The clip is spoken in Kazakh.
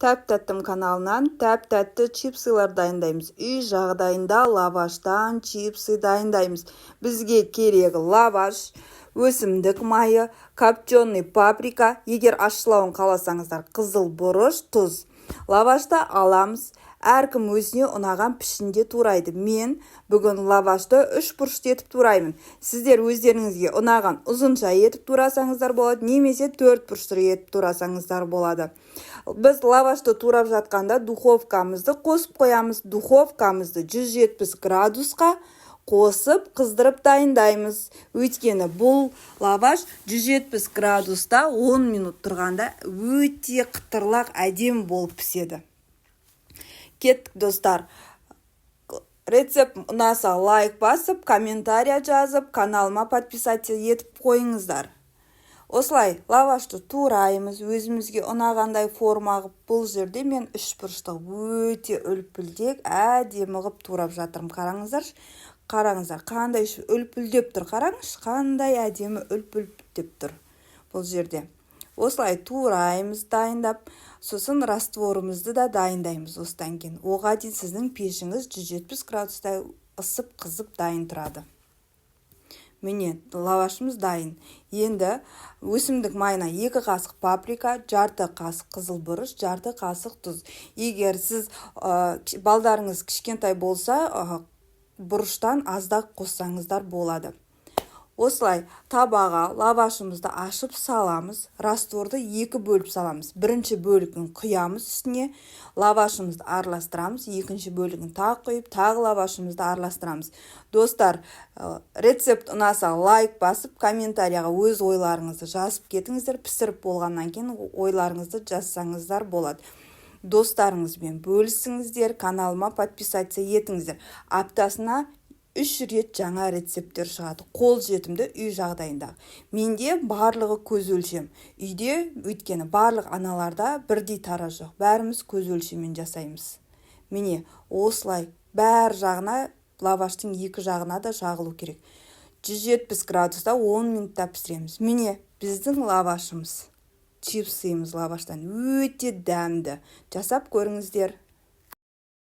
Тәп-тәттім каналынан тәп-тәтті чипсылар дайындаймыз. Үй жағдайында лаваштан чипсы дайындаймыз. Бізге керек лаваш, өсімдік майы, копченый паприка, егер ащылауын қаласаңыздар, қызыл бұрыш, тұз. Лавашты аламыз. Әркім өзіне ұнаған пішінде турайды. Мен бүгін лавашты үш бұрышты етіп тураймын. Сіздер өздеріңізге ұнаған ұзынша етіп турасаңыздар болады, немесе төрт бұрышты етіп турасаңыздар болады. Біз лавашты турап жатқанда духовкамызды қосып қоямыз. Духовкамызды 170 градусқа қосып, қыздырып дайындаймыз. Өйткені бұл лаваш 170 градуста 10 минут тұрғанда өте қытырлақ, әдемі болып піседі. Кеттік, достар. Рецепт ұнаса, лайк басып, комментария жазып, каналыма подписаться етіп қойыңыздар. Осылай лавашты тураймыз өзімізге ұнағандай форма қылып. Бұл жерде мен үш бұрышты, өте үлпілдек, әдемі қылып турап жатырмын. Қараңыздаршы, қараңыздар, қандай үлпілдеп тұр. Қараңызшы, қандай әдемі үлпілдеп тұр. Бұл жерде осылай тураймыз дайындап, сосын растворымызды да дайындаймыз осыдан кейін. Оға дейін сіздің пешіңіз 170 градуста ысып, қызып дайын тұрады. Міне, лавашымыз дайын. Енді өсімдік майына 2 қасық паприка, жарты қасық қызыл бұрыш, жарты қасық тұз. Егер сіз балдарыңыз кішкентай болса, бұрыштан аздап қоссаңыздар болады. Осылай табаға лавашымызды ашып саламыз. Растворды екі бөліп саламыз. Бірінші бөлігін құямыз, үстіне лавашымызды араластырамыз. Екінші бөлігін тағы құйып, тағы лавашымызды араластырамыз. Достар, рецепт ұнаса, лайк басып, комментарияға өз ойларыңызды жазып кетіңіздер. Пісіріп болғаннан кейін ойларыңызды жазсаңыздар болады. Достарыңызбен бөлісіңіздер, каналыма подписаться етіңіздер. Аптасына 3 рет жаңа рецепттер шығады, қолжетімді, үй жағдайындағы. Менде барлығы көз өлшем үйде, өйткені барлық аналарда бірдей тара жоқ, бәріміз көз өлшеммен жасаймыз. Міне, осылай бәр жағына, лаваштың екі жағына да жағылу керек. 170 градуста 10 минутта пісіреміз. Міне, біздің лавашымыз, чипсымыз лаваштан өте дәмді. Жасап көріңіздер.